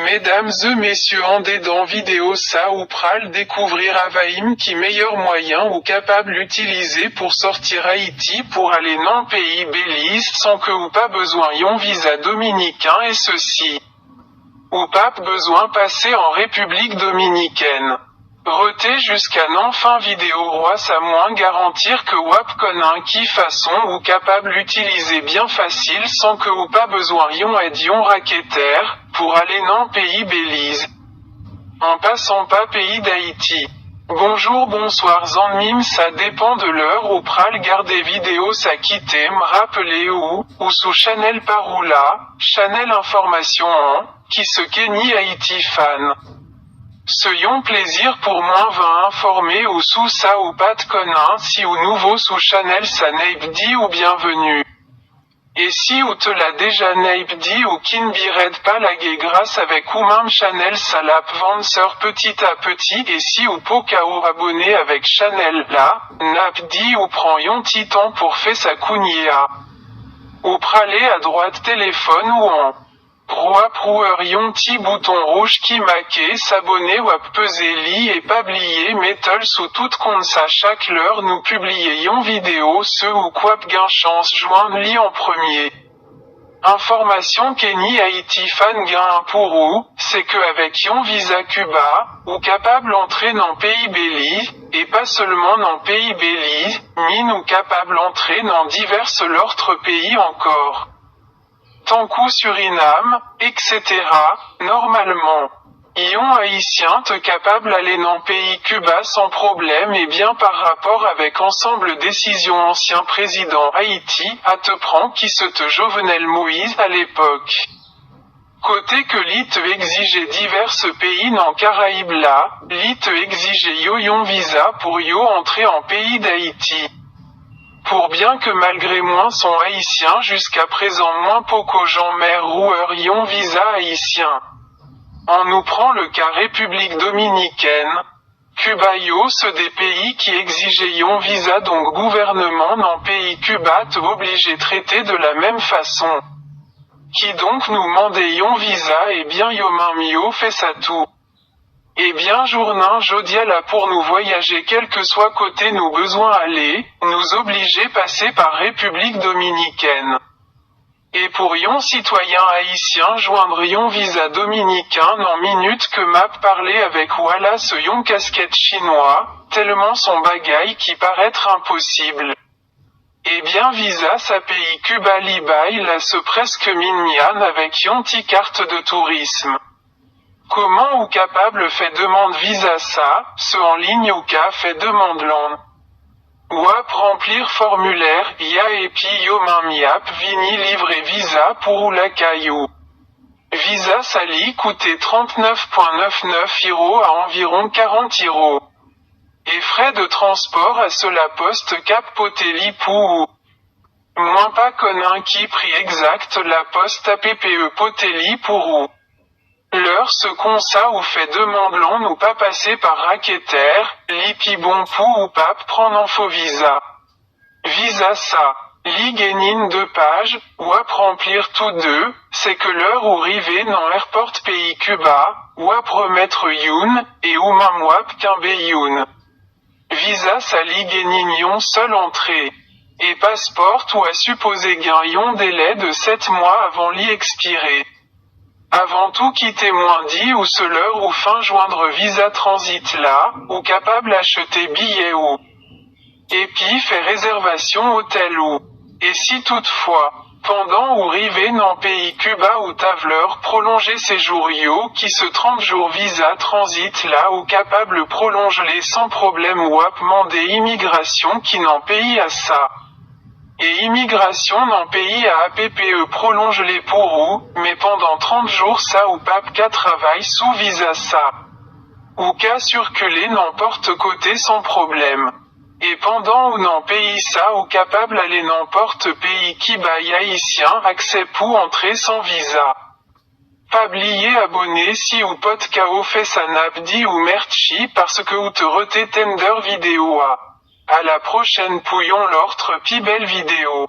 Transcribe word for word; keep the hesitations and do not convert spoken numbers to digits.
Medam e mesye, andedan videyo sa ou pral dekouvri avè m ki meyè mwayen ou kapab itilize pou sòti Ayiti pou ale nan peyi Beliz san ke ou pa bezwen yon viza dominiken, e sesi. Ou p ap bezwen pase an Repiblik Dominikèn. Rete jiska nan fen videyo a, sa mwen garanti ke w ap konn ki fason ou kapab itilize byen fasil san ke ou pa bezwen yon èd yon raketè pou ale nan peyi Beliz. An pasan pa peyi Dayiti. Bonjou, bonswa zanmi m, sa depann de lè ou pral gade videyo sa. Kite m raple ou, ou sou chanèl pa ou la, chanèl enfòmasyon an, ki se Kenny Haiti Fan. Se yon plezi pou mwen vin enfòme ou sou sa ou pa t konn. Si ou nouvo sou chanèl sa, n ap di ou byenveni. E si ou te la deja, n ap di ou kenbe rèd, pa lage, gras avèk ou menm chanèl sa l ap vanse piti a piti. E si ou poko abòne avèk chanèl la, n ap di ou pran yon ti tan pou fè sa kounye a. Ou prale adwat telefòn ou an. W ap wè yon ti bouton wouj ki make s'abonner, w ap peze li e pa bliye mete l sou tout, konsa chak lè nou pibliye yon videyo, se ou k ap gen chans jwenn li an premye. Enfòmasyon Kenny Haiti Fan gen pou ou, se ke avèk yon viza Kiba, ou kapab antre nan peyi Beliz, e pa sèlman nan peyi Beliz, men ou kapab antre nan divès lòt peyi ankò, tankou Surinam, et cetera. Nòmalman, yon Ayisyen te kapab ale nan peyi Kiba san pwoblèm, e byen pa rapò avèk ansanm desizyon ansyen prezidan Ayiti a te pran, ki se te Jovenel Moïse a lepòk. Kote ke li te egzije divès peyi nan Karayib la, li te egzije yo yon viza pou yo antre an peyi Dayiti. Pou byen ke malgre mwen se yon Ayisyen, jiska prezan mwen poko janmen wè yon viza ayisyen. Ann nou pran le ka Repiblik Dominikèn. Kiba, yo se de peyi ki egzije yon viza, donk gouvènman nan peyi Kiba te oblije trete de la menm fason. Kidonk nou mande yon viza, e byen yo menm yo fè sa tou. E byen jounen jodi a la, pou nou vwayaje kèlkeswa kote nou bezwen ale, nou oblije pase pa Repiblik Dominikèn. E pou yon sitwayen ayisyen jwenn yon viza dominiken nan minit ke m ap pale avèk ou a la, se yon kaskèt chinwa, tèlman se yon bagay ki parèt enposib. E byen viza sa peyi Kiba li bay la se prèske menm jan avèk yon ti kat de touris. Kòman ou kapab fè demann viza sa? Se an liy ou ka fè demann lan. W ap ranpli fòmilè a epi yo menm y ap vini livre viza pou ou lakay ou. Viza sa li koute trannèf pwen nèf nèf euro, a anviwon karant euro. E frè de transpò a se lapòs k ap pote li pou ou. Mwen pa konn ki pri egzak lapòs ap pote li pou ou. Lè se konsa ou fè demann lan, ou pa pase pa raketè, li pi bon pou ou p ap pran yon fo viza. Viza sa, li genyen de paj, w ap ranpli tou de, se ke lè ou rive nan èpòt peyi Kiba, w ap remèt youn, e ou menm w ap kenbe youn. Viza sa li genyen yon sèl antre. E paspò ou a sipoze gen yon delè de sèt mwa avan li ekspire. Avan tou, kite mwen di ou se lè ou fin jwenn viza tranzit la, ou kapab achte biyè ou. Epi fè rezèvasyon otèl ou. E si toutfwa, pandan ou rive nan peyi Kiba ou ta vle pwolonje sejou yo ki se trant jou viza tranzit la, ou kapab pwolonje li san pwoblèm, w ap mande imigrasyon ki nan peyi a sa. E imigrasyon nan peyi a ap pwolonje li pou ou, men pandan trant jou sa ou p ap ka travay sou viza sa. Ou ka sikile nanpòt kote san pwoblèm. E pandan ou nan peyi sa ou kapab ale nanpòt peyi ki bay Ayisyen aksè pou antre san viza. Pa bliye abòne si ou potko fè sa, n ap di ou mèsi paske ou te rete tande videyo a. A la pwochèn pou yon lòt pi bèl videyo.